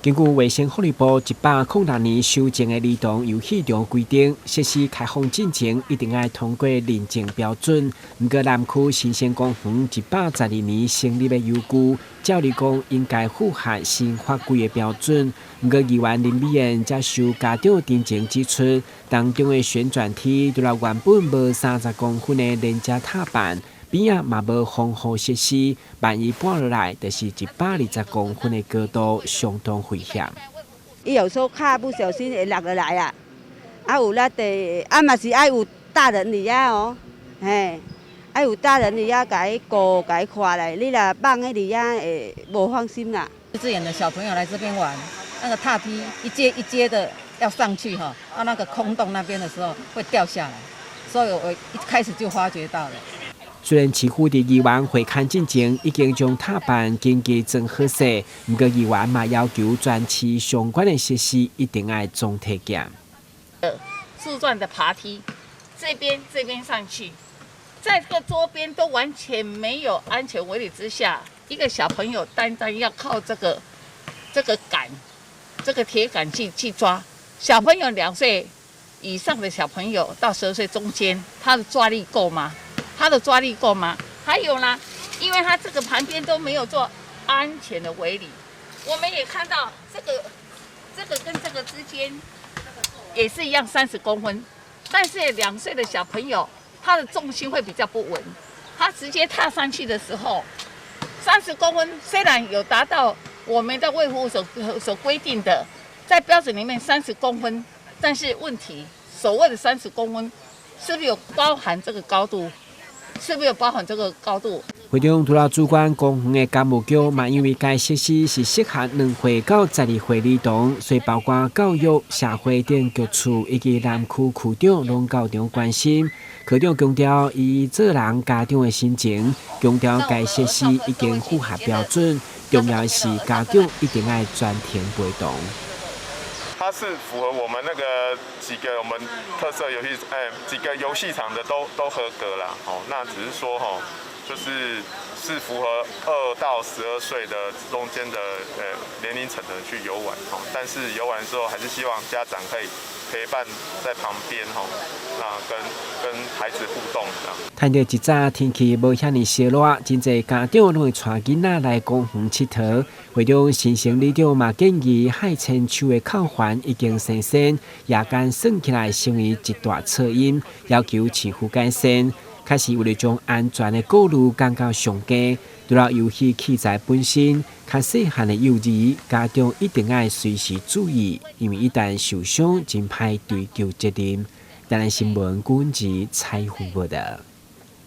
根據衛生福利部106年修正的兒童遊戲場規定，設施開放進前一定愛通過認證標準。毋過南區新生公園112年成立的遊具，照理講應該符合新法規的標準。毋過議員林美燕接受家長陳情指出，當中的旋轉梯除了原本無30公分的連接踏板，邊仔嘛無防護設施，萬一跌落來，就是120公分的高度，相當危險。伊有時候跤不小心會落落來啊！啊有力的，啊嘛是愛有大人佇遐哦，嘿，愛有大人佇遐共伊顧、共伊看咧。你若放佇遐會無放心啦。幼稚園的小朋友來這邊玩，那個踏梯一階一階的要上去哈，到那個空洞那邊的時候會掉下來，所以我一開始就發覺到了。雖然市府佇議員會勘進前已經將踏板緊急裝好勢，毋過議員嘛要求全市相關的設施一定愛總體檢。柱狀的爬梯，這邊這邊上去，在這個周邊都完全沒有安全圍籬之下，一個小朋友單單要靠這個桿，這個鐵桿去抓，小朋友2歲以上的小朋友到12歲中間，他的抓力夠嗎？他的抓力夠嗎？還有呢，因為他這個旁邊都沒有做安全的圍籬，我們也看到這個跟這個之間也是一樣30公分，但是2歲的小朋友他的重心會比較不穩，他直接踏上去的時候，三十公分雖然有達到我們的衛福所規定的，在標準裡面三十公分，但是問題所謂的三十公分，是不是有包含這個高度？是不是有包含這個高度？會中除了主管公園的工務局，嘛因為該設施是適合2歲到12歲兒童，所以包括教育、社會等局處以及南區區長攏到場關心。科長強調，以做人家長的心情，強調該設施已經符合標準，重要的是家長一定愛全程陪同。它是符合我們那個幾個我們特色遊戲，哎，幾個遊戲場的都合格啦。哦，那只是說，吼，就是符合2到12歲的中間的年齡層的去遊玩，哦，但是遊玩的時候還是希望家長可以陪伴在旁邊，吼，那跟孩子互動。趁著一早天氣無遐爾燒熱，真濟家長攏會帶囡仔來公園𨑨迌。會中新生里長嘛建議，海千樹的扣環已經生鉎，夜間算起來成為一大噪音，要求市府改善。確實為了將安全的顧慮降到上低，除了遊戲器材本身，較細漢的幼兒家長一定愛隨時注意，因為一旦受傷，真歹追究責任。台南新聞郭文吉採訪報導。